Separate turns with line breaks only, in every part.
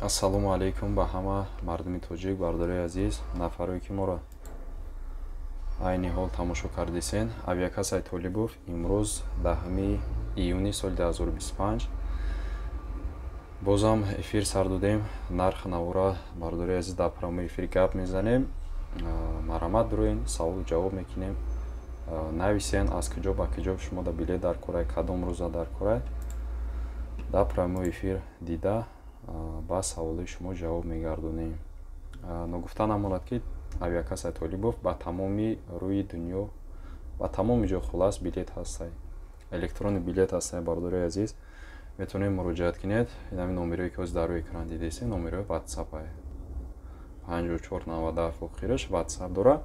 Ассалому алайкум ба ҳама мардуми тоҷик, бародарои азиз, нафарое ки моро айни ҳол тамошо кардесен. Авиакассаи Толибов имрӯз 10 июни соли 2025 бозам эфир сар додем. Нарх навора, бародарои азиз, дар прямой эфир гап мезанем. Марҳамат, бироен, саволу ҷавоб мекунем. Нависен, аз куҷо ба куҷо шумо да билет дар корай, кадом рӯза дар корай. Дар прямой эфир дида ба саволои шумо ҷавоб мегардонем. Ногуфта намонад, ки авиакассаи Толибов ба тамоми рӯи дунё, ба тамоми ҷо, хулас, билет ҳастай, электронный билет ҳастай. Бародарои азиз, метавонед муроҷиат кунед. Инами номерое ки ҳозир дар рӯи экран дидесен, номерои ватсапай, 5497 охираш ватсап дора.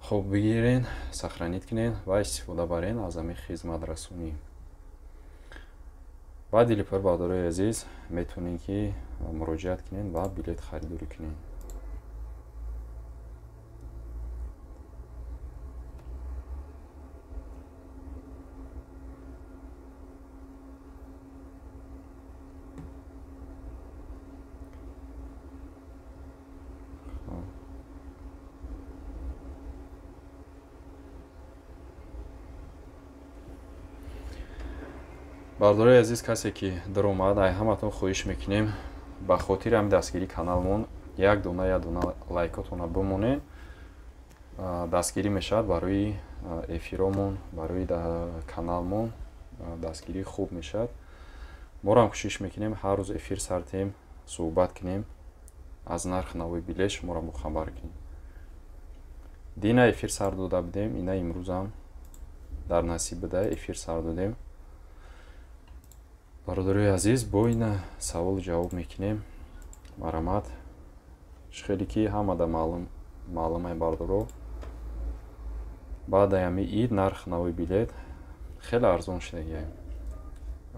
Хоб, бигирен, сохранить кунед ва истифода барен аз ҳамин хизматрасонӣ. Ба дили пур, бародарои азиз, метавонед ки муроҷиат кунед ва билет харидорӣ кунед. Бародарои азиз, касе ки даромад, ай ҳаматон хоҳиш мекунем, ба хотири ҳами дастгирии каналмон як дона, як дона лайкотона бимонед. Дастгирӣ мешавад барои эфиромон, барои каналмон дастгирӣ хуб мешавад. Морам кӯшиш мекунем ҳар рӯз эфир сартем, суҳбат кунем, аз нарх навои билет шуморо бохабар кунем. Дина эфир сар дода будем, ина имрӯзам дар насиб буда эфир сар додем. Бародарои азиз, бо ина саволу ҷавоб мекунем. Марҳамат, хеле ки ҳамада маълум, маълумай, бардоро, баъдаи ҳами ид нарх нави билет хеле арзон шудагиай.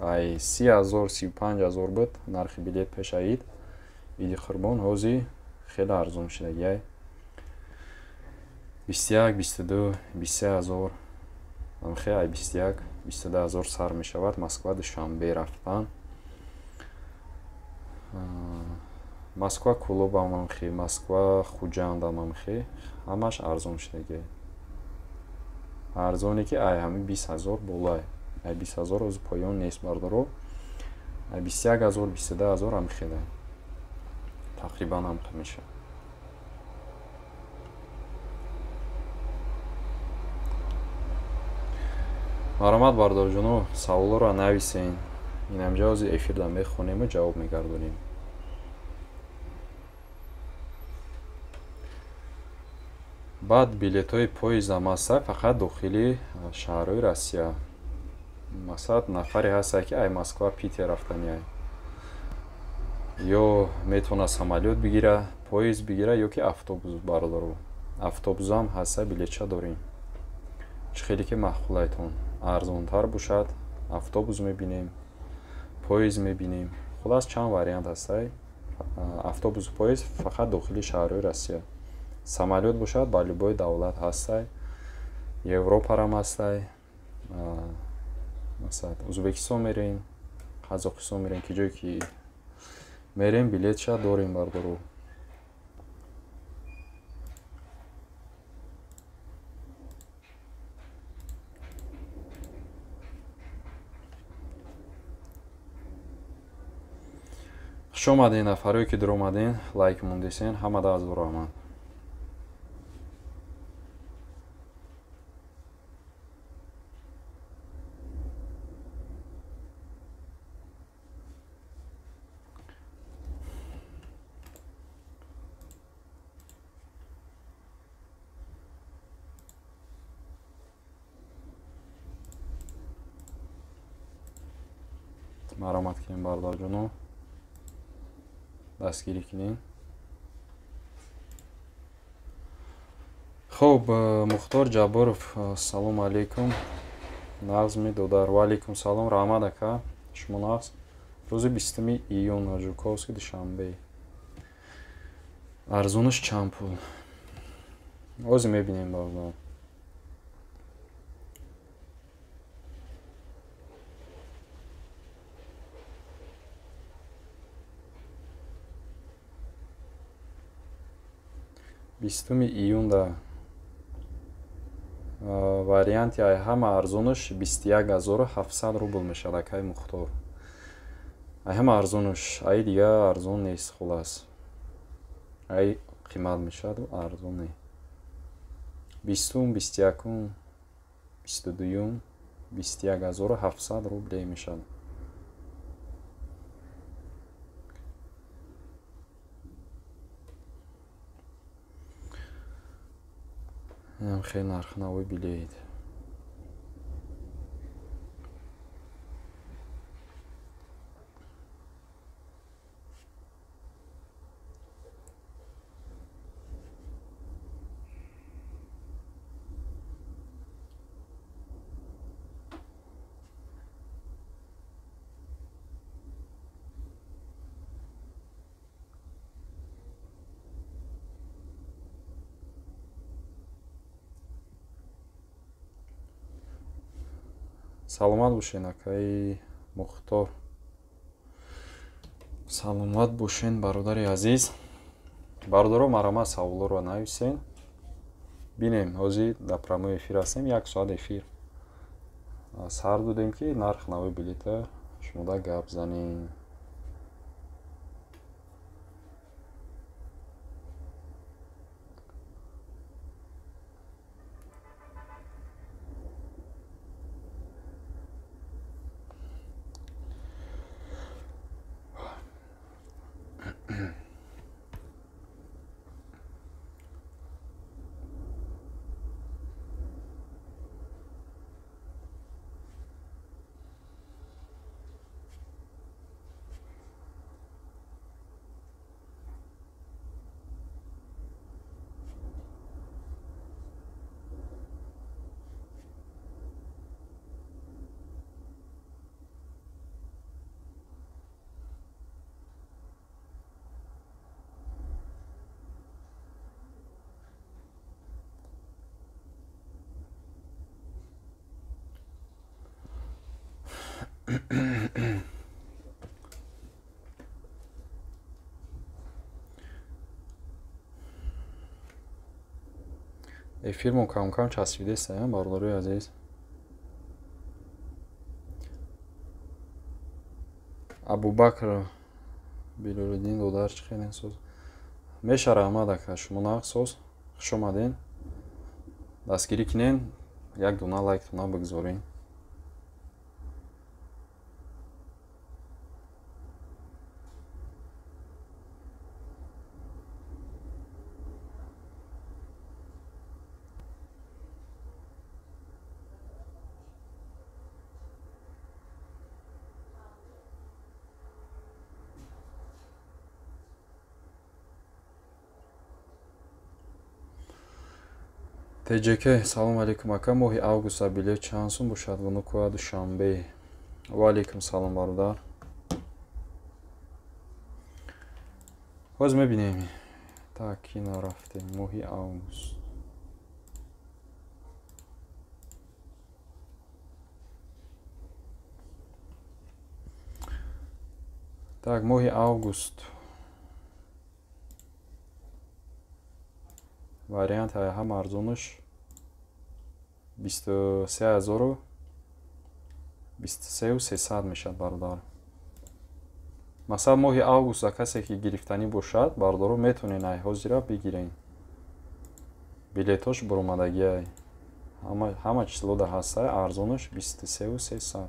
Ай 30 000, 35 000 буд нархи билет пеша ид, иди Қурбон, ҳозир хеле арзон шудагиай, 21, 22, 23 ҳазор. Хе, ай 21, 22 ҳазор сар мешавад Москва Душанбе рафтан. Москва Кӯлобам ҳамхе, Москва Хуҷандам ҳамхе, ҳамаш арзон шудагиай. Арзоне ки ай ҳами 20 000 болай, ай 20 000 ҳозир поён нест, бардоро, ай 21 000, 22 000 ҳамхелай, тақрибан ҳамқа мешавад. Марҳамат, бародарҷоно, саволҳоро нависен, инамҷа ҳозир эфирда мехонему ҷавоб мегардонем. Баъд билетҳои поездам ҳаста, фақат дохили шаҳрҳои Россия. Масалан, нафаре ҳаста, ки ай Москва Питер рафтаниай, ё метавонад самолёт бигира, поезд бигира ё ки автобус. Бародаро, автобусам ҳаста, билетча дорем. Чӣ хеле ки маъқулайтон арзонтар бошад, автобус мебинем, поезд мебинем, хулас, чанд вариант ҳастай. Автобусу поезд фақат дохили шаҳрҳои Россия. Самолёт бошад, ба любой давлат ҳастай, Европарам ҳастай, масалан, Ӯзбекистон мерем, Қазоқистон мерем, ки ҷое ки мерем, билетша дорем, бародаро. Хуш омадем, нафарое ки дуромадем, лайк мондесен, ҳамада аз раҳмат. Марҳамат кунем, бародарҷоно, дастгирӣ кунем. Хуб, Мухтор Ҷабборов, ассалому алайкум, нағзми, додар? Ва алайкум салом, раҳмат, ака, шумо нағз? Рӯзи 20 июн Жуковский Душанбе арзонаш чанд пул? Ҳозир мебинем, бародар. 20 июнда варианти ай ҳама арзонаш 21700 рубл мешавад, акай Мухтор. Ай ҳама арзонаш, ай дига арзон нест, хулас. Ай қимат мешавад, арзон не. 20-ум, 21-ум, 22-юм 21700 рубле мешавад. Инам хеле нархнавои билет. Саломат бошен, акаи Мухтор. Саломат бошен, бародари азиз. Бародаро, марама саволоро нависен. Бинем, ҳозир дар прямой эфир ҳастем, як соат эфир. Сар додем, ки нарх нави билета шумода гап занем. Эфирмон кам-кам часпидеста, бародарои азиз. Абубакр Билолиддин додар, чӣ хеле соз. Меша, раҳмат, ака, шумо нағз соз. Хуш омаден. Дастгирӣ кинен, як дона лайктона бигзорен. ТЖК, салом алейкум, ака, моҳи август билет чанд сум бошад? Внуково, Душанбе. Ва алейкум салом, бародар. Ҳоз мебинем. Так, ина рафтем моҳи август. Так, моҳи август. Вариант ҳама арзонаш 23300 мешавад, бародар. Масалан, моҳи август касе ки гирифтанӣ бошад, бародаро, метавонед ай ҳозира бигирен. Билетош буромадагиай. Ҳама числода ҳастай, арзонаш 23300.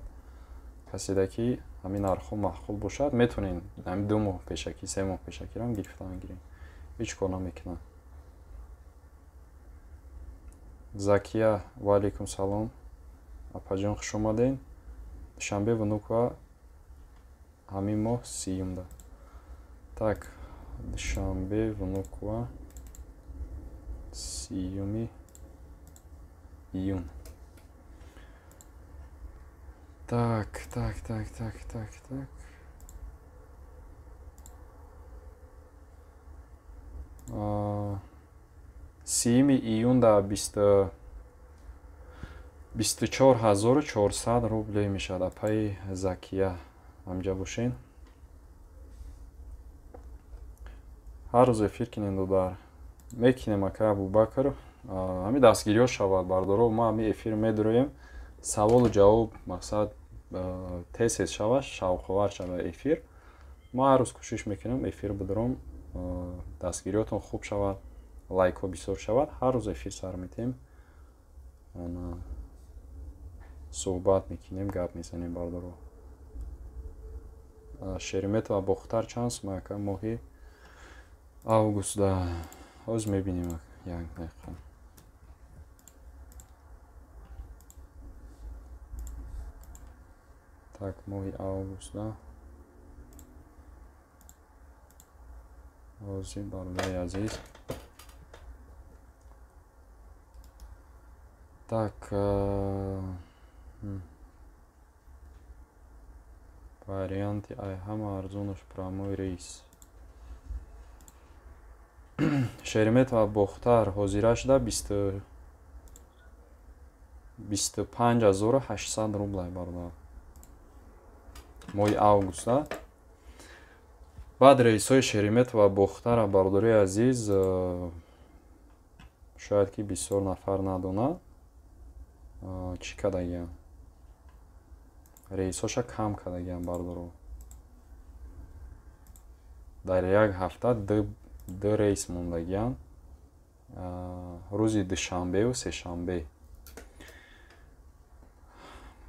Каседа ки ҳамин нархҳо маъқул бошад, метавонед ҳамин 2 моҳ пешакӣ, 3 моҳ пешакиам гирифтан гирен. Ҳеҷ кор намекунад. Закия, ва алейкум салом. Апаҷон, хуш омаден. Душанбе, Внуково ҳамин моҳ 30-да. Так, Душанбе, Внуково 30 июн. Так, так, так, так, так, так. 30 июнда 24400 рубле мешавад, апаи Закия. Ҳамҷа бошен. Ҳар рӯз эфир кинем, додар. Мекунем, ака Абубакр. Ҳами дастгириҳо шавад, бардоро. Ма ҳами эфир медуроем, саволу ҷавоб, мақсад, тез тез шавад, шавқовар шавад эфир. Ма ҳар рӯз кӯшиш мекунам эфир бидорам, дастгириҳотон хуб шавад, лайкҳо бисёр шавад, ҳар рӯз эфир сар метем, суҳбат мекунем, гап мезанем, бардоро. Шереметьево Бохтар чанд сум, ака, моҳи августда? Ҳозир мебинем, як дақиқа. Так, моҳи августда ҳозир, бародари азиз. Так, варианти ай ҳама арзонаш прямой рейс Шереметьево Бохтар ҳозира шуда 25 800 рублай, бародар, моҳи августа. Баъд рейсҳои Шереметьево Бохтара, бародари азиз, шояд ки бисёр нафар надонад, чӣ кардагиям, рейсҳоша кам кардагиям, бардоро. Дар як ҳафта ду рейс мондагиям, рӯзи душанбеу сешанбе.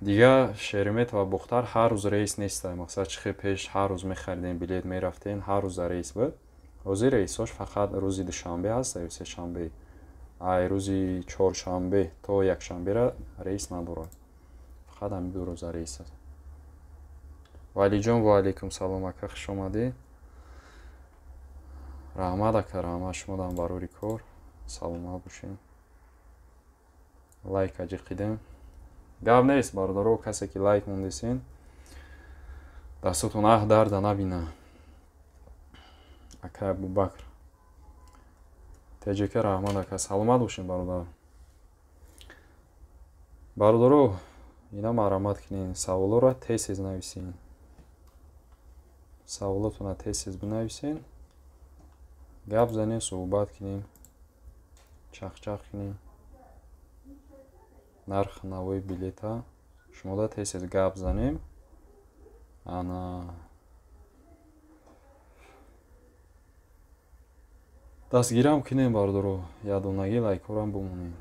Дигар Шереметьево Бохтар ҳар рӯз рейс неста. Мақсад, чӣ хел пеш ҳар рӯз мехаридем билет, мерафтем, ҳар рӯза рейс буд, ҳозир рейсҳош фақат рӯзи душанбе ҳаста ё сешанбе. Ай рӯзи чоршанбе то якшанбера рейс надорад, фақат ҳамин 2 рӯза рейс аст. Валиҷон, ваалайкум салом, ака, хуш омадед. Раҳмат, ака, раҳмат шумодам барори кор, саломат бошед. Лайк аҷиқидем, гап нест, бародаро. Касе ки лайк мондесен, дастотон аҳ дарда набина. Ака Абубакр теҷека, раҳмат, ака, саломат бошед, бародар. Бародаро, ина марҳамат кунед, саволҳоро тез тез нависен, саволотонро тез тез бинависен, гап занем, суҳбат кунем, чахчах кунем. Нархи навои билета шумода тез тез гап занем. Ана, дастгирам кунем, бародаро, ядонагӣ лайкҳорам бимонем.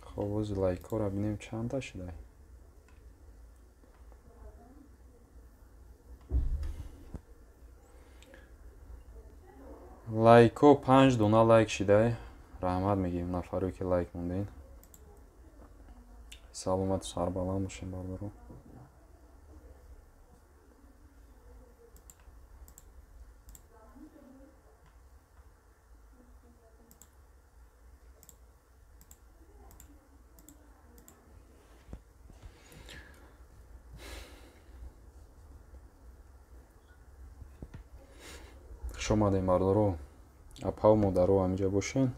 Хоб, ози лайкҳоро бинем, чандта шудай. Лайкҳо панҷ дона лайк шидай. Раҳмат мегӯем нафаре ки лайк мондед. Саломату сарбаланд бошем, бародаро. Хуш омадем, бародаро, апаву модаро, ҳаминҷа бошен,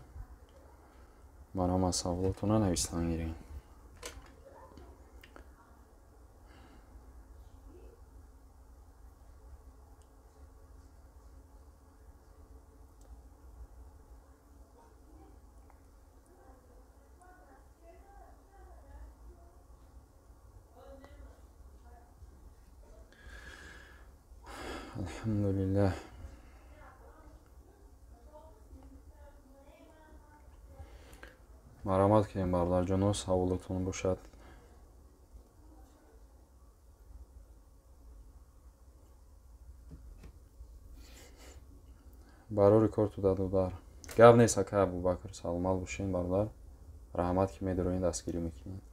марҳамат, саволотона навистан гирем. Алҳамдулиллаҳ. Марҳамат кунем, бародарҷоно, саволотон бошад. Барори кор туда, додар, гап нест, ака Абубакр, саломат бошен, бародар, раҳмат ки медороен, дастгирӣ мекунед.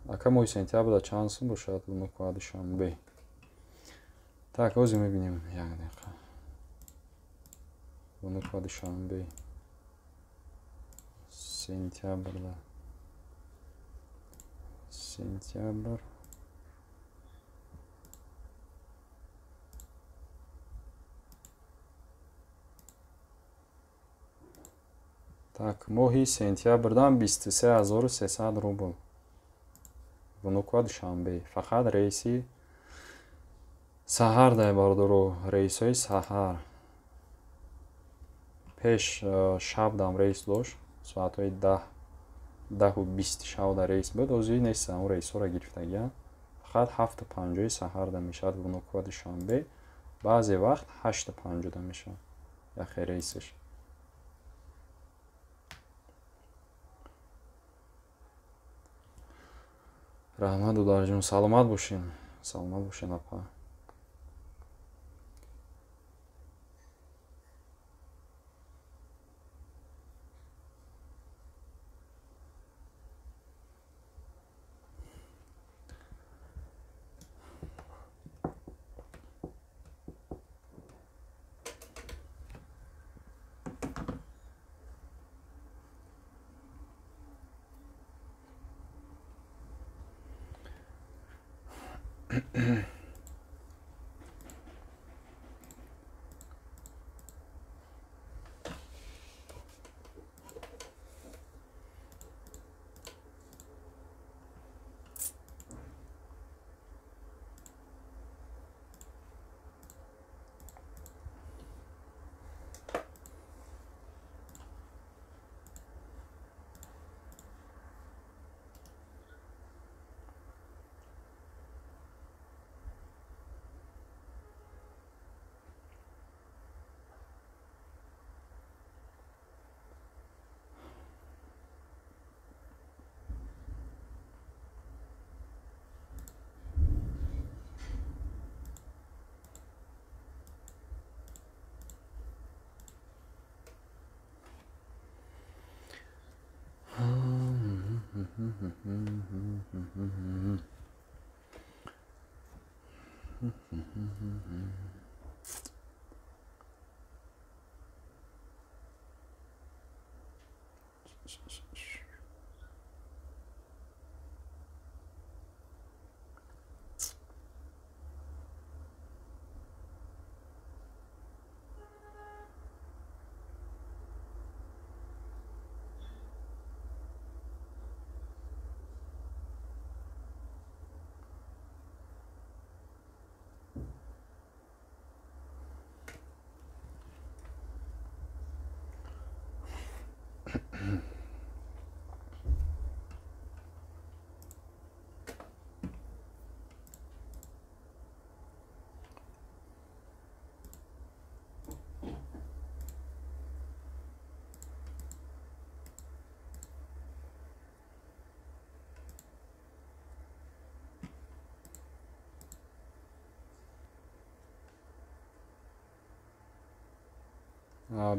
Ака, моҳи сентябрда чанд сум бошад Внуково Душанбе? Так, ҳозир мебинем, як дақиқа. Внуково Душанбе сентябрда, сентябр. Так, моҳи сентябрдан 23 300 рубл Внуково Душанбе, фақат рейси Саҳар дай бародаро, рейсҳои саҳар. Пеш шаб дам рейс дошт, соатҳои 10:20 шаб да рейс буд, ҳозир нест, он рейсҳоро гирифтагианд. Фақат 7:50 саҳар да мешавад Внуково, Душанбе, баъзе вақт 8:50 да мешавад яхе рейсش. Раҳмат, додарҷон, саломат бошен, саломат бошен, апа.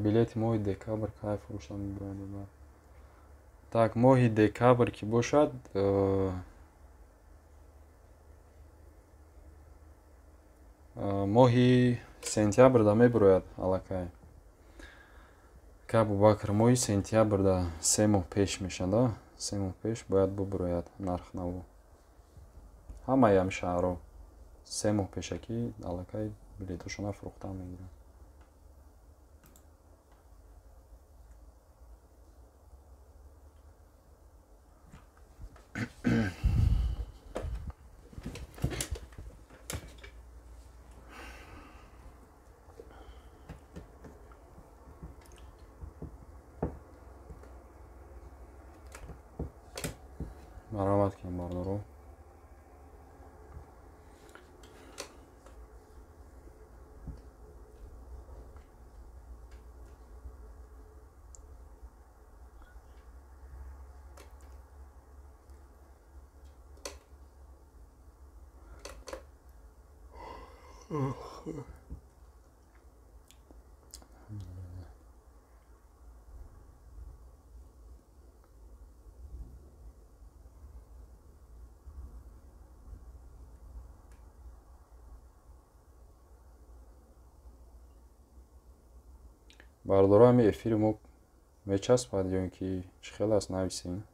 Билети моҳи декабр кай фурӯшта мебарояд? Так, моҳи декабр ки бошад, моҳи сентябрда мебирояд аллакай. Ка Абубакр, моҳи сентябрда 3 моҳ пеш мешавад, 3 моҳ пеш бояд бубирояд нархнаво. Ҳамаи ҳами шаҳрҳо 3 моҳ пешакӣ аллакай билетҳошонро фурӯхта мегиранд. Марҳамат кунем, бародаро. Бародаро, ҳами эфири мо мечаспад ё ин ки чӣ хел аст, нависем.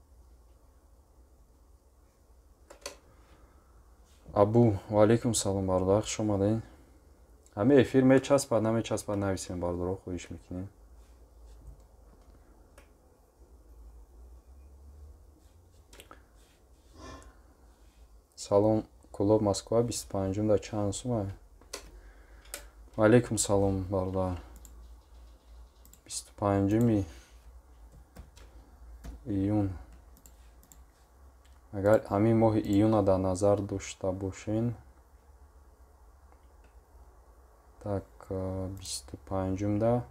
Абу, ва алайкум салом, бародар, хуш омадед. Ҳами эфир мечаспад, намечаспад, нависем, бародаро, хоҳиш мекунем. Салом, Кӯлоб Москва 25 да чанд сум? Ваалейкум салом, бародар. 25 июн. Агар ҳамин моҳи июна дар назар дошта бошен, так 25-да,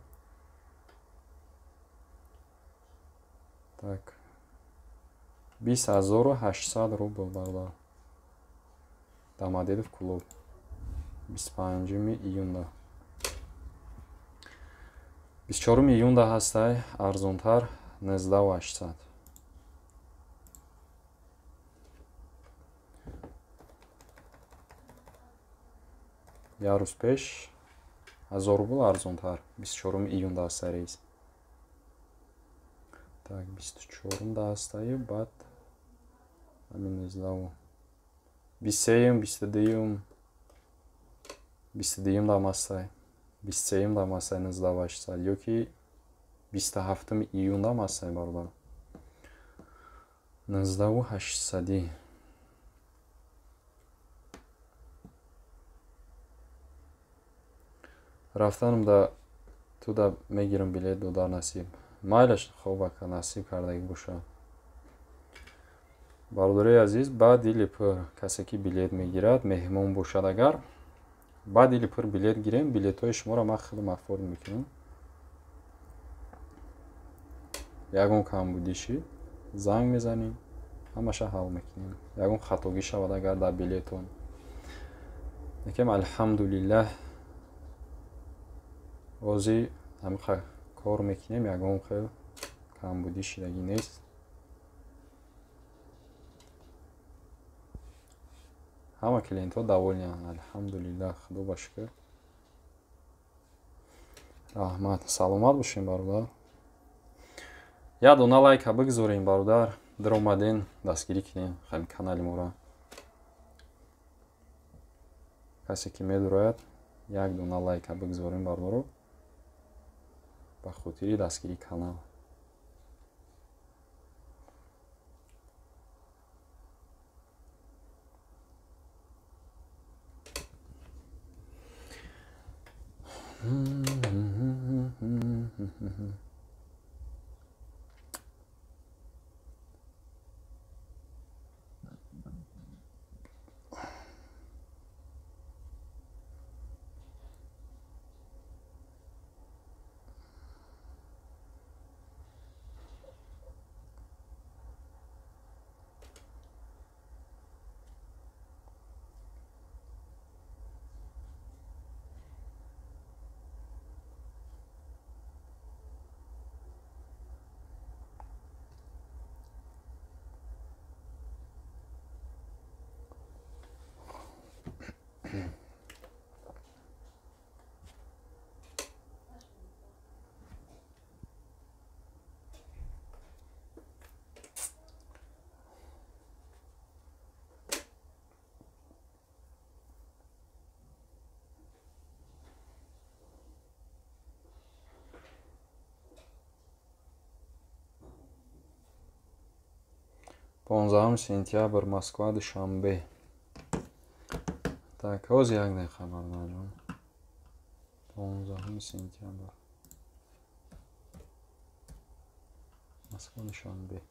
так 20 800 рубл, бародар. Домодедово, Кӯлоб, 25 июнда. 24 июнда ҳастай арзонтар, 19 800. Як рӯз пеш 1000 рубл арзонтар, 24 июнда ҳастай рейс. Так, 24-умда ҳастаю, баъд ҳамин 19-у 23-юм, 22-юм, 22-юмдам ҳастай, 23-юмдам ҳастай 19 800, ё ки 27 июндам ҳастай, бародар, 19 800-ӣ. Рафтанам да туда мегирам билет, додар, насиб. Майлаш, хоб, ака, насиб кардагӣ бошад. Бародарои азиз, ба дили пур касе ки билет мегирад, меҳмон бошад агар, ба дили пур билет гирем, билетҳои шуморо ман худам оформить мекунам. Ягон камбудӣ шид, занг мезанем, ҳамаша ҳал мекунем. Ягон хатогӣ шавад агар дар билетон. Лекин алҳамдулиллаҳ, ҳозир ҳамиқа кор мекунем, ягон хел камбудӣ шидагӣ нест. Ҳама клиентҳо довольныянд, алҳамдулиллаҳ, худо ба шукр. Раҳмат, саломат бошем, бародар. Як дона лайка бигзорем, бародар, даромаден, дастгирӣ кунем ҳамин канали моро. Касе ки медурояд, як дона лайка бигзорем, бародаро, ба хотири дастгирии канал. 15 сентябр, Москва, Душанбе. Так, ҳозир як дақиқа, бародарҷон. 15 сентябр, Москва, Душанбе.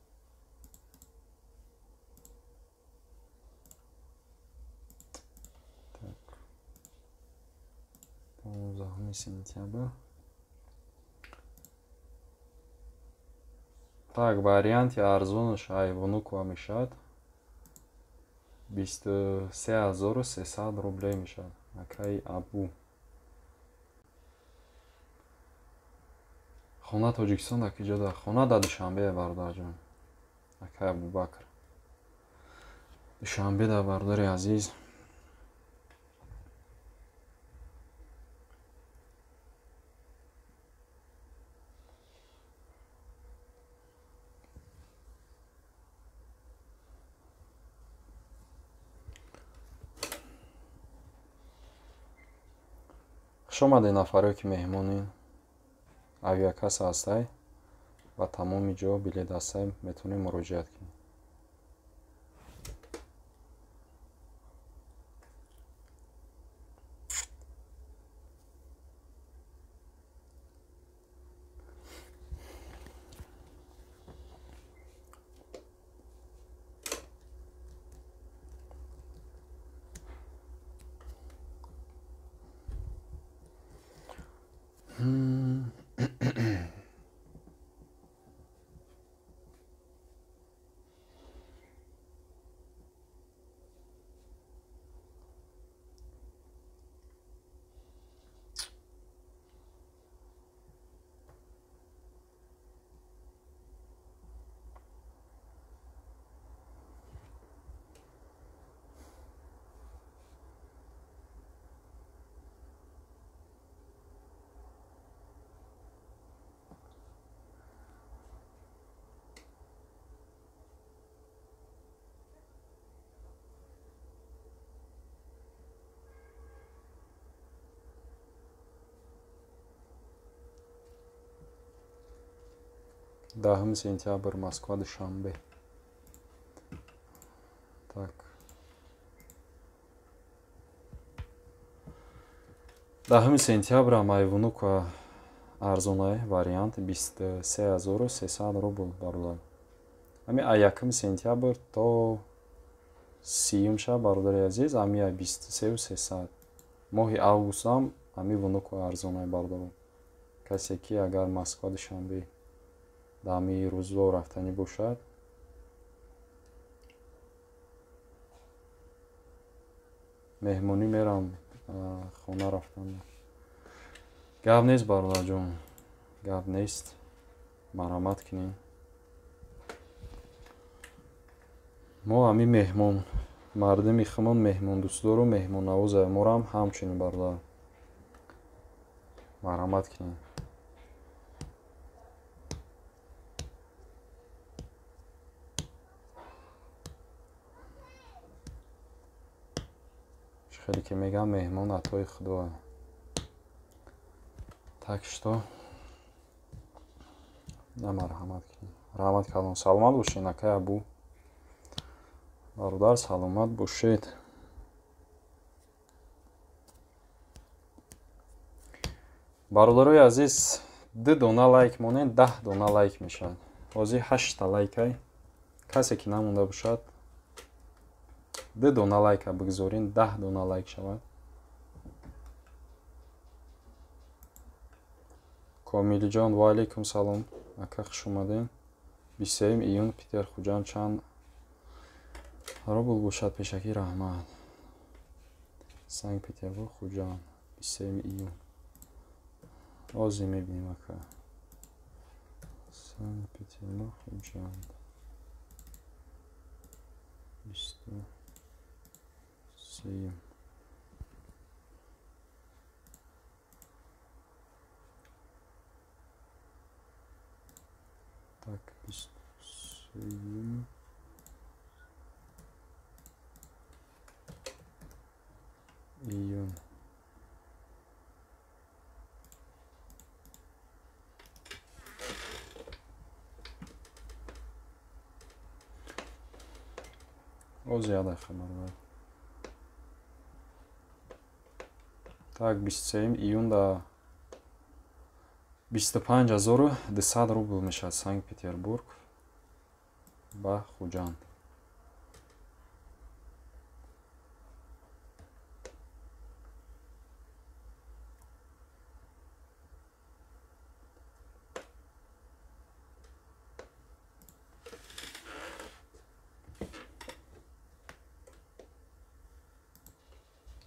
Так, 15 сентябр. Так, варианти арзонаш ай Внуково мешавад, 23 300 рублей мешавад, акаи Абу. Хона Тоҷикистон дар киҷода? Хона дар Душанбе, бародарҷон, акаи Абубакр. Душанбе да, бародари азиз. Хуш омадед, нафаре ки меҳмонед. Авиакасса ҳастай, ба тамоми ҷо билет ҳастай, метавонед муроҷиат кунед. 10 сентябр Москва Душанбе. Так. 10 сентябра Майвунука арзонай вариант 23300 рубл бародар. Ами 1 сентябр то 30 ша бародари азиз, ами 23300. Моҳи августам ами Внуково арзонай бародарон. Касе ки агар Москва Душанбе дар ами рӯзо рафтанӣ бошад, меҳмонӣ мерам, хона рафтан. Гап нест бародарҷон, гап нест, марҳамат кунем. Мо ами меҳмон, мардуми хумон меҳмондӯстдору меҳмоннавозае, морам ҳамчунин бародар. Марҳамат кунем. Хеле ки мегам, меҳмон атои худоа. Так что на марҳамат кунем. Раҳмат калон, саломат бошед, акай Абу. Бародар, саломат бошед. Бародарои азиз, 2 дона лайк монед, 10 дона лайк мешавад. Ҳозир 8 та лайкай. Касе ки намонда бошад, 2 дона лайка бигзорин, 10 дона лайк шавад. Комилҷон, ва алейкум салом. Ака, хуш омадем. 23 июн Питер Хуҷанд чанд рубл бошад пешакӣ? Раҳмат. Санкт Петербург Хуҷанд 23 июн. Ҳозир мебинем ака. Санкт Петербург Хуҷанд 23. Так, 23 июн. Оз як дақиқа бародар. Так, 23 июн да 25200 рубл мешавад Санкт Петербург ба Хуҷанд.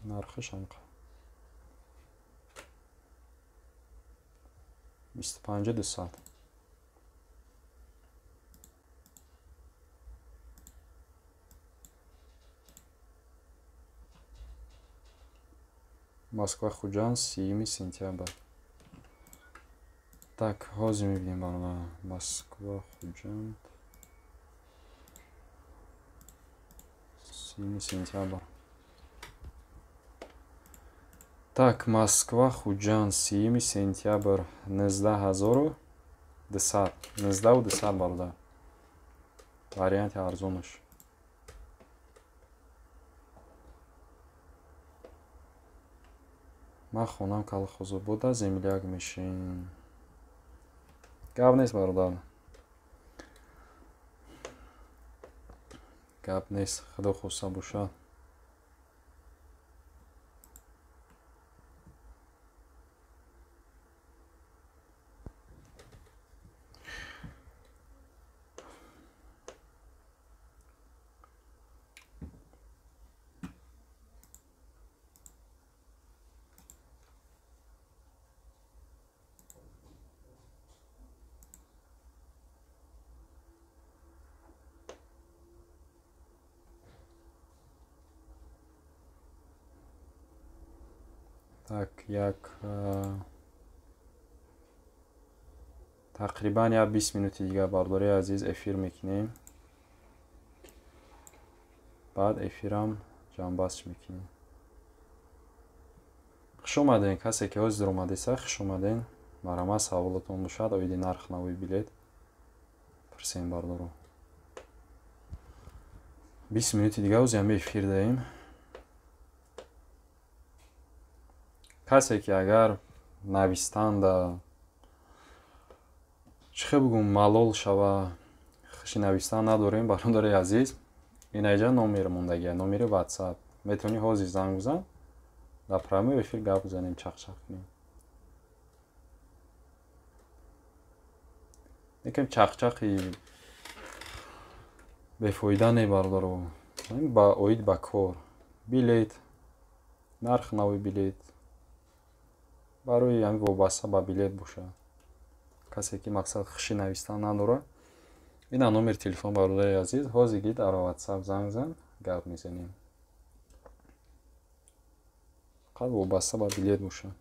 Нархиш анқа 25200. Москва Хуҷанд 30 сентябр. Так, ҳозир мебинем бародар. Москва Хуҷанд 30 сентябр. Так, Москва Хуҷанд 30 сентябр 19200. 19200 бародар. Варианти арзонаш. Ман хонам Колхозобода, земляк мешин. Гап нест бародар. Гап нест, худо хоста бошад. Так, як тақрибан як 20 минути дигар бародари азиз эфир мекунем. Баъд эфирам ҷамъбаст мекунем. Хуш омадем, касе ки ҳозир омадеса, хуш омадем. Марҳамат, саволотон бошад оиди нарх навои билет. Пурсем, бардоро. 20 минути дига ӯзи эфир даем. Касе ки агар навистанда чӣ хел бигӯм, малол шава, хуши навистан надорем, бародари азиз, инаҷа номер мондагия, номери WhatsApp. Метавонӣ ҳозир занг бизан, дар прямой эфир гап бизанем, чақчақ кунем. Лекин чақчақи бефоида не, бародаро. Ба оид ба кор, билет, нарх нави билет, барои ҳамин вобаста ба билет бошад. Касе ки мақсад хуши навистан надорад, ина номери телефон, бародари азиз, ҳозир ги дар WhatsApp занг зан, гап мезанем. Фақат вобаста ба билет бошад.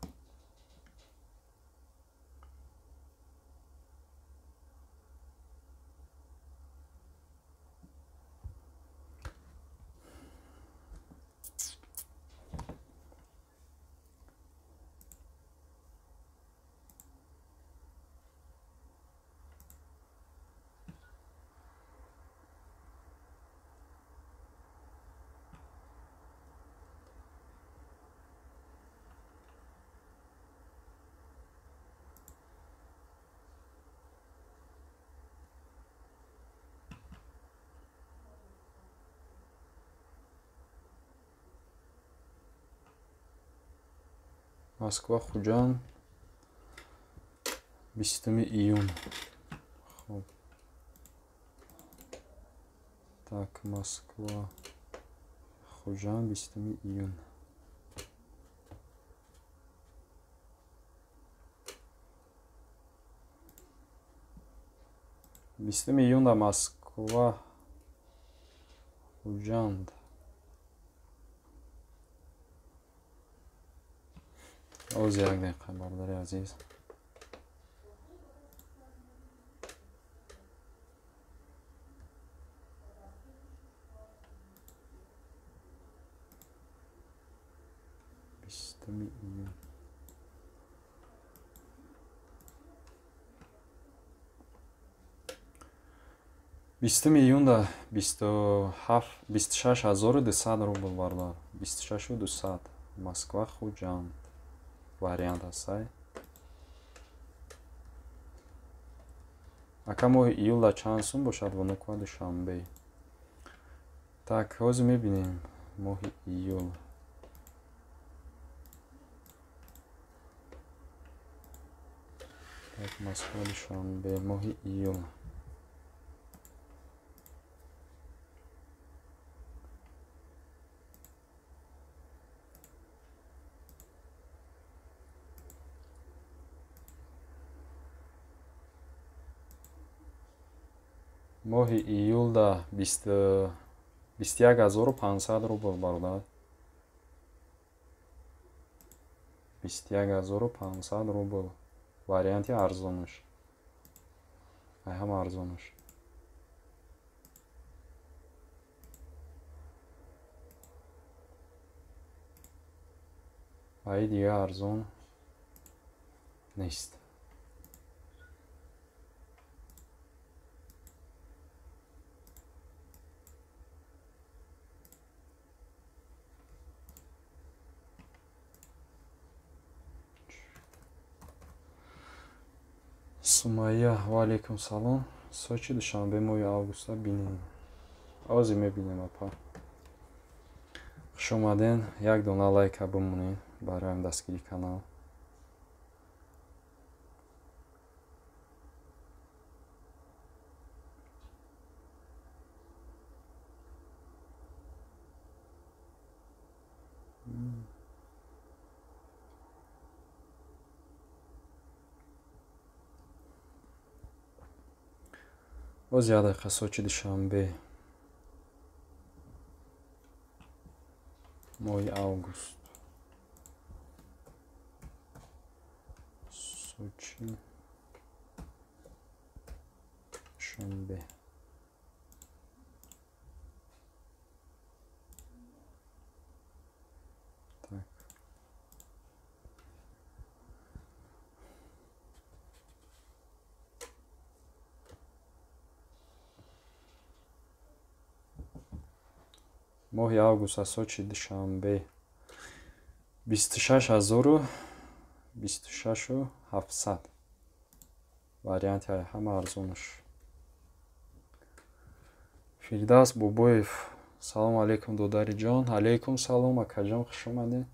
Москва, Хуҷанд, 20 июн. Хоб. Так, Москва, Хуҷанд, 20 июн. 20 июн дар Москва, Хуҷанд. Оз як дақиқа, бародари азиз. 20 июн. 20 июнда 26 200 рубл, бародар. 26 200. Москва, Хуҷанд. Вариант ҳастай. Ака, моҳи июлда чанд сум бошад Внуково, Душанбе? Так, ҳозир мебинем моҳи июл. Так, Москва, Душанбе, моҳи июл. Моҳи июлда 21 500 рубл, бародар. 21 500 рубл. Варианти арзонаш. Ай ҳама арзонаш. Ай дига арзон нест. Сумайя, ва алейкум салом. Сочи, Душанбе, моҳи августа бинем. Ҳозир мебинем, апа. Хуш омаден. Як дона лайка бимонед барои дастгирии канал. Боз як дақиқа, Сочи, Душанбе. Моҳи август. Сочи, Душанбе. Так. Моҳи август аз Сочи Душанбе 26 700. Варианти ҳама арзонаш. Фирдавс Бобоев. Салом алейкум, додариҷон. Алейкум салом, акаҷон, хуш омадед.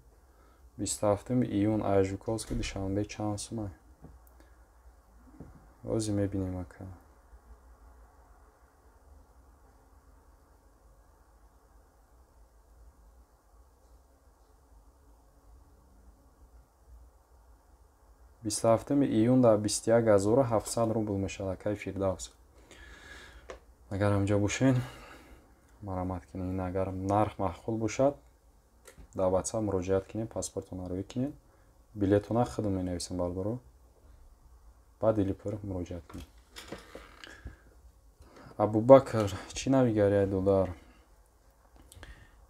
27 июн аз Жуковский Душанбе чанд сумай? Ҳозир мебинем, ака. Бисту ҳафтуми июн дар 21 700 рубл мешавад, акаи Фирдавс. Агар ҳамҷо бошен, марамат кунед. Агар нарх маъқул бошад, дар WhatsApp муроҷиат кунед, паспортона рӯй кунед, билетона худам менависам, бародаро. Баъд дили пур муроҷиат кунед. Абубакр, чӣ навигария, додар?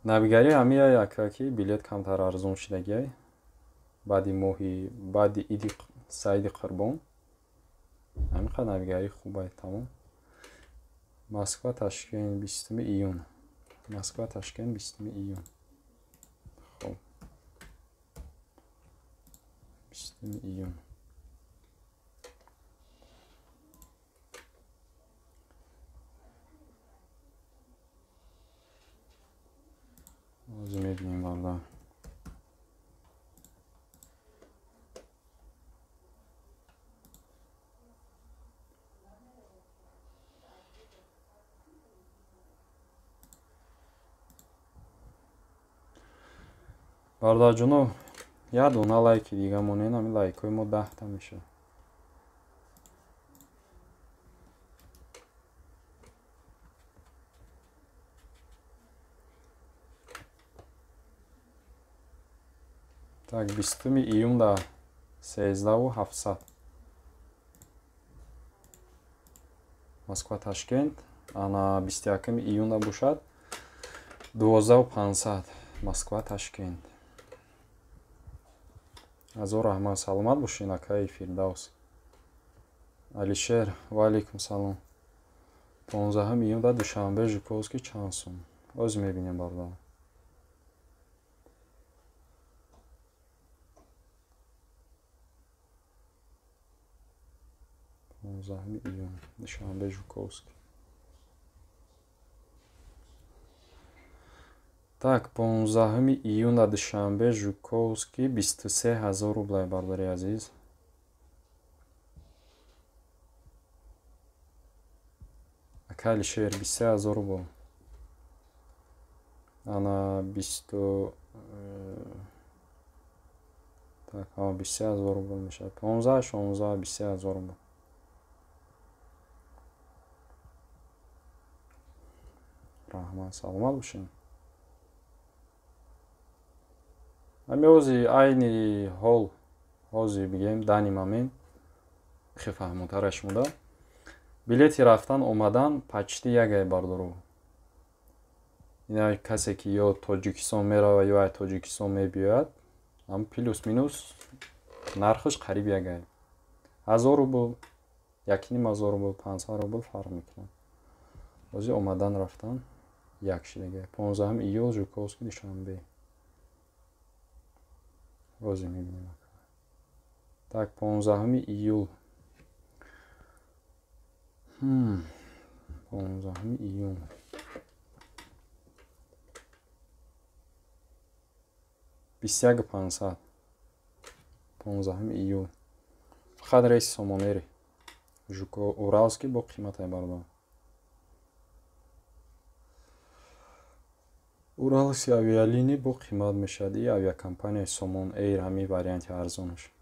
Навигарӣ ҳамия, ака, ки билет камтар арзон шидагиай баъди моҳи баъди иди Саиди Қурбон. Ҳамин қадр навигарии хубай, тамом. Москва Ташкент 20 июн. Москва Ташкент 20 июн. Хоб, 20 июн. Ҳозир мебинем, бародар. Бародарҷоно, як дона лайки дига монед, ҳамин лайкҳои мо 10та мешавад. Так, 20 июн дар 13 700. Москва Ташкент. Ана 21 июнда бошад 12 500. Москва Ташкент. Ҳазор раҳмат, саломат бошед, акаи Фирдавс. Алишер, ва алейкум салом. 15 июн дар Душанбе Жуковский чанд сум? Ҳозир мебинем, бародар. 15 июн Душанбе Жуковский. Так, 15 июн дар Душанбе Жуковский 23 000 рублай, бародари азиз. Ака Алишер, 23 000 рубл. Ана бисту так, 23 000 рубл мешавад. 15, 16, 23 000 рубл. Раҳмат, саломат бошед. Ҳами ҳози айни ҳол, ҳозир бигем, данный момент хеле фаҳмотара шуда. Билети рафтан омадан почти ягай, бародаро. Ина касе ки ё Тоҷикистон мерава, ё аз Тоҷикистон мебиёяд, ҳам плюс минус нархаш қариб ягай. 1000 рубл, 1500 рубл, 500 рубл фарқ мекунад. Ҳозир омадан рафтан як шидагай. 15 июл Жуковский Душанбе. Ҳозир мебинем. Так, 15 июл. 15 июн. 21 500. 15 июл. Фақат рейси Сомонэри. Уралский бо қиматай, бародар. Уралский авиалиний бо қимат мешавад. И авиакомпанияи Сомон Эйр ҳамин варианти арзонаш.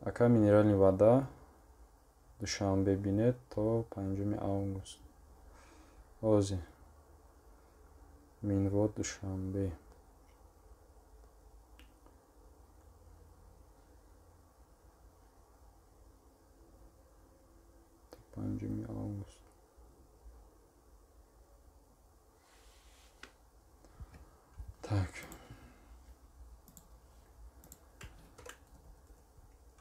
Ака, Минеральная вода Душанбе бинед то 5 август. Ҳозир. Минвод Душанбе. То 5 август. Так.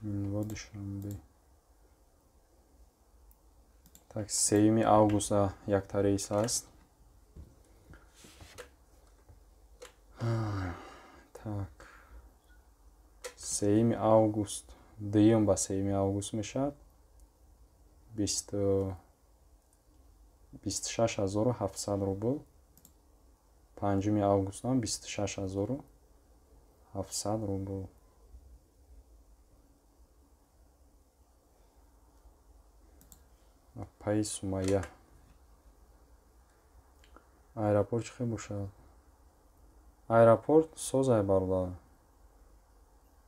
Минво Душанбе. Так, 3 август якта рейс аст. Так. 3 август, дуюм ба 3 август мешавад. 26700 рубл. 5 август ҳам 26700 рубл. Апаи Сумайя. Аэропорт чӣ хел бошад? Аэропорт созай бародар.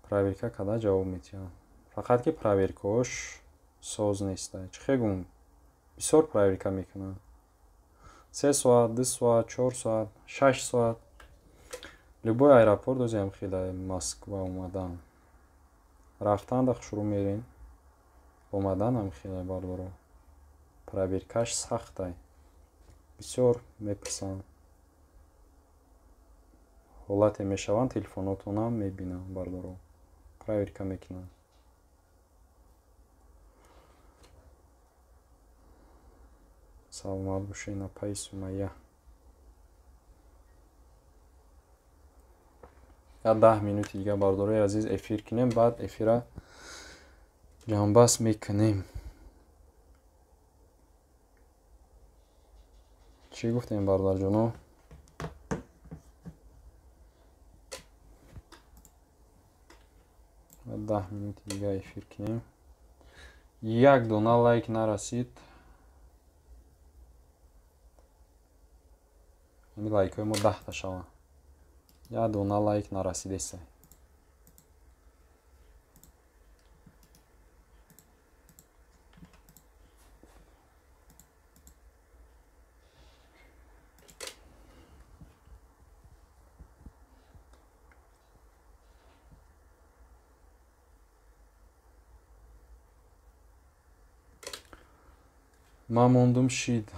Проверка када ҷавоб медиҳад. Фақат ки проверкаҳош соз нестай. Чӣ хел гум? Бисёр проверка мекунанд. 3 соат, 2 соат, 4 соат, 6 соат. Любой аэропорт озиам хеле Москва омадан. Рафтан да шурӯъ мерем. Омадан ҳам хеле бародаро. Проверкаш сахтай. Бисёр мепурсанд. Ҳолате мешаванд, телефонотонам мебинанд бародаро. Проверка мекунанд. Саломат бошед, апаи Сумайя. Я 10 минути дига бародарои азиз эфир кунем, баъд эфира ҷамъбаст мекунем. Чӣ гуфтем бародарҷоно? Баъд 10 минути дига эфир кунем. Як дона лайк нарасид. Ҳамин лайкҳои мо 10 та шаванд. Як дона лайк нарасидеста. Ман мондум шид.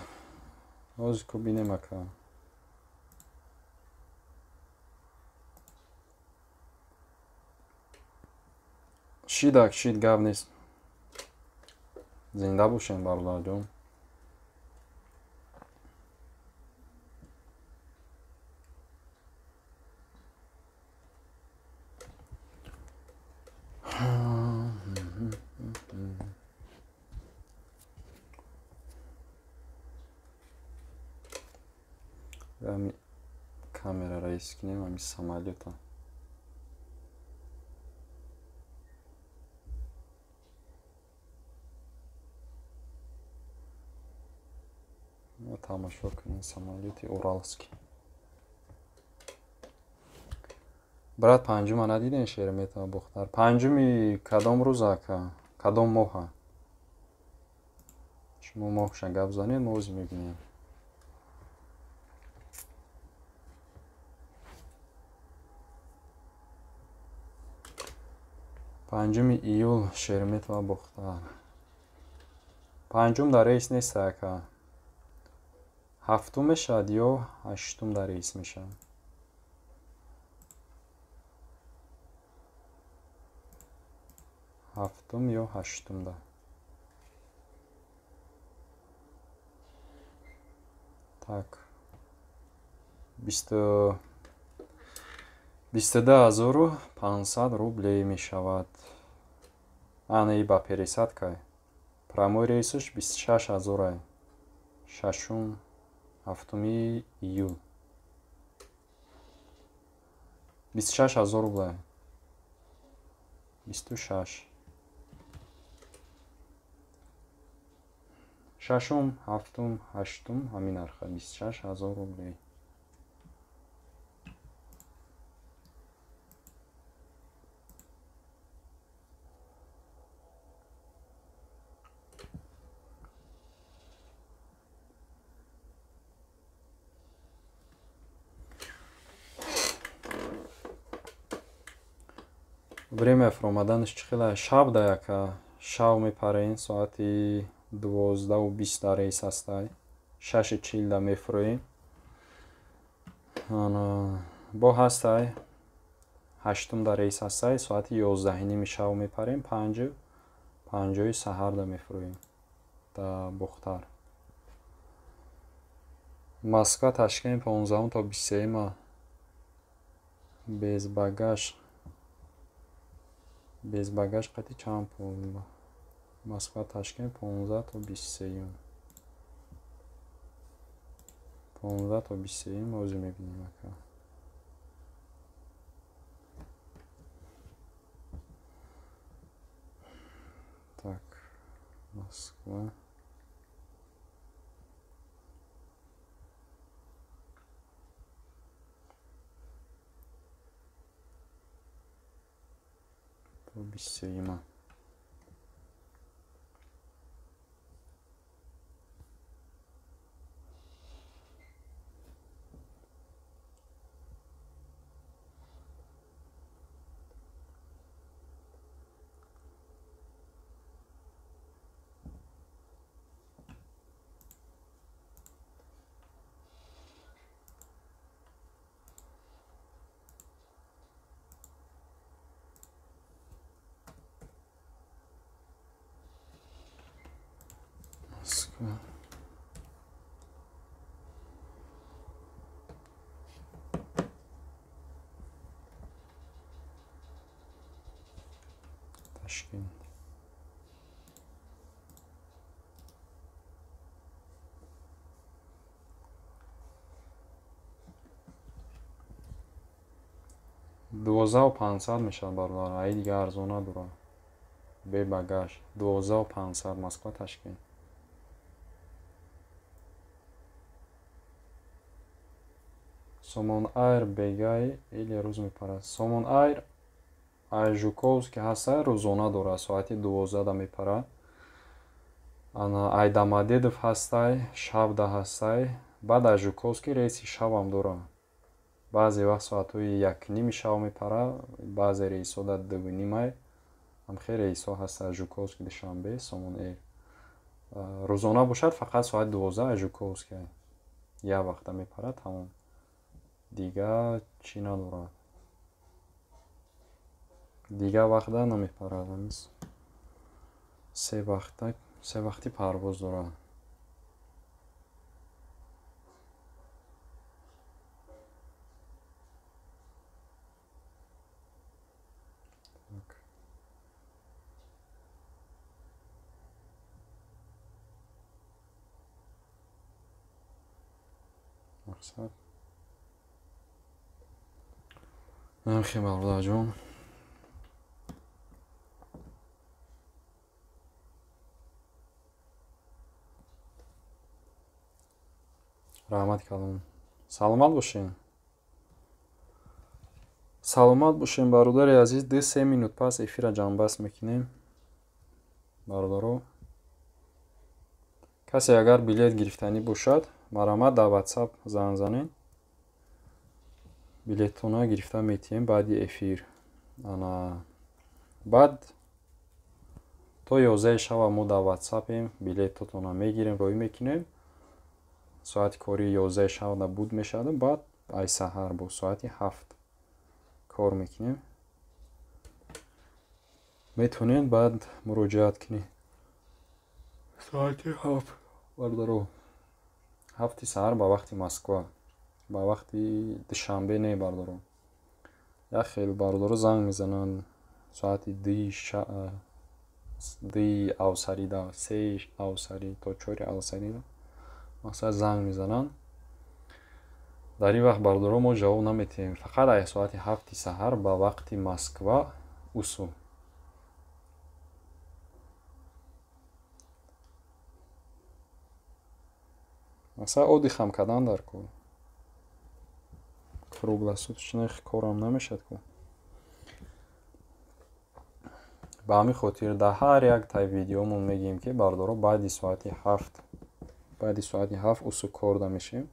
Ҳозир ку бинем ака. Шидак шид гап нест. Зинда бошем бародарҷон. Ами камера раис кунем, ами самолета. Тамошо кунем самолети Уралский. Брат, панҷума надидем Шереметьево Бохтар? Панҷуми кадом рӯз ака? Кадом моҳа? Шумо моҳша гап занед, мо ози мебинем. Панҷуми июл Шереметьево Бохтар. Панҷум дар рейс нест ака. Ҳафтум мешавад ё ҳаштум дар рейс мешавад? Ҳафтум ё ҳаштум да. Так. 22500 рублей мешавад. Ана и ба пересадкай. Прямой рейсаш 26000 ай. Шашум, ҳафтуми июл. 26000 рублей. 26. Шашум, ҳафтум, ҳаштум ҳамин нарха 26000 рублей. Время фуромаданаш чӣ хела? Шаб да яка. Шав мепареем соати 12:20 дар рейс ҳастай. 6:40 да мефуроем. Ана Бо ҳастай 8-ум дар рейс ҳастай, соати 11:30 шав мепарем, 5:50 саҳарда мефурӯем дар Бохтар. Москва Ташкент 15 то 23 без багаж. Без багаж қати чанд пул? Москва Ташкент 15 то 23. 15 то 23 ҳозир мебинем ака. Так, Москва. То 23. Москва. Ташкент. 12500 мешавад бародар, ай дига арзон надорад. Бе багаж 12500 Москва Ташкент. Сомон Айр бегай или рӯз мепарад. Сомон Айр ай Жуковский ҳаста, рӯзона дорад, соати 12 мепарад. Ана ай Домодедов ҳастай, шабда ҳастай. Баъд ай Жуковский рейси шабам дорад. Баъзе вақт соатҳои 1:30 шаб мепарад, баъзе рейсҳо дар 2:30. Ҳамхел рейсҳо ҳаста Жуковский Душанбе, Сомон Эйр. Рӯзона бошад фақат соати 12 ай Жуковский. Як вақта мепарад, тамом. Дига чӣ надорад. Дига вақта намепарад. Се вақти парвоз дорад. Мақсад Хе бародарҷон. Раҳмат калом. Саломат бошем. Саломат бошем бародари азиз. 2-3 минут пас эфира ҷамъбаст мекунем. Бародаро, касе агар билет гирифтанӣ бошад, марҳамат дар WhatsApp занг занед. Билеттона гирифта метиҳем баъди эфир. Ана баъд то 11 шава мо дар WhatsApp-ем, билеттотона мегирем, роӣ мекунем. Соати кори 11 шавда буд мешавад, баъд ай саҳар бо соати 7 кор мекунем. Метавонед баъд муроҷиат кунед. Соати 7 бародаро. 7 саҳар ба вақти Москва. Ба вақти Душанбе не бародаро. Як хел бародаро занг мезананд соати 2 авсарида, 3 авсари то 4 авсарида. Мақсад занг мезананд. Дар ин вақт бародаро мо ҷавоб наметиҳем. Фақат ай соати 7 саҳар ба вақти Москва усул. Мақсад одихам кардан дар кор. Круглосуточный корам намешад ку. Ба ҳамин хотир дар ҳар як тай видеомон мегӯем ки бародаро баъди соати 7, баъди соати 7 усул корда мешем.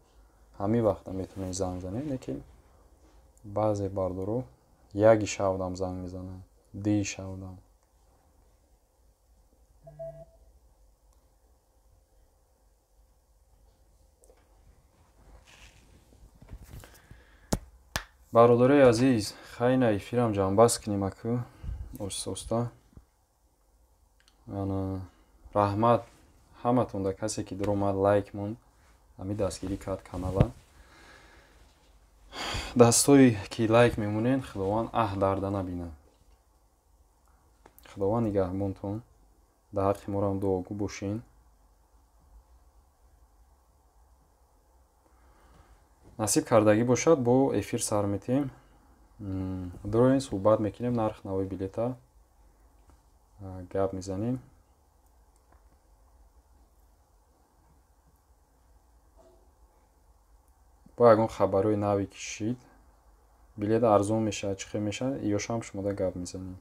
Ҳамин вақта метавонед занг занед, лекин баъзе бародаро 1 шавдам занг мезананд, 2 шавдам. Бародарои азиз, хайна эфирам ҷамъбаст кунем аку оста-оста. Ана раҳмат ҳаматон да касе ки дуромад, лайк монд, ҳами дастгирӣ кард канала. Дастое ки лайк мемонед, Худованд аҳ дарда набинад. Худованд нигаҳбонтон. Дар ҳаққи морам дуогӯ бошен. Насиб кардагӣ бошад, бо эфир сар метиҳем. Дуроен суҳбат мекунем, нарх навои билета гап мезанем. Бо ягон хабарҳои наве ки шид, билет арзон мешавад, чӣ хел мешавад, ёшам шумода гап мезанем.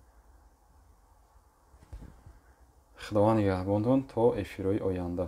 Худованд нигаҳбонтон то эфирҳои оянда.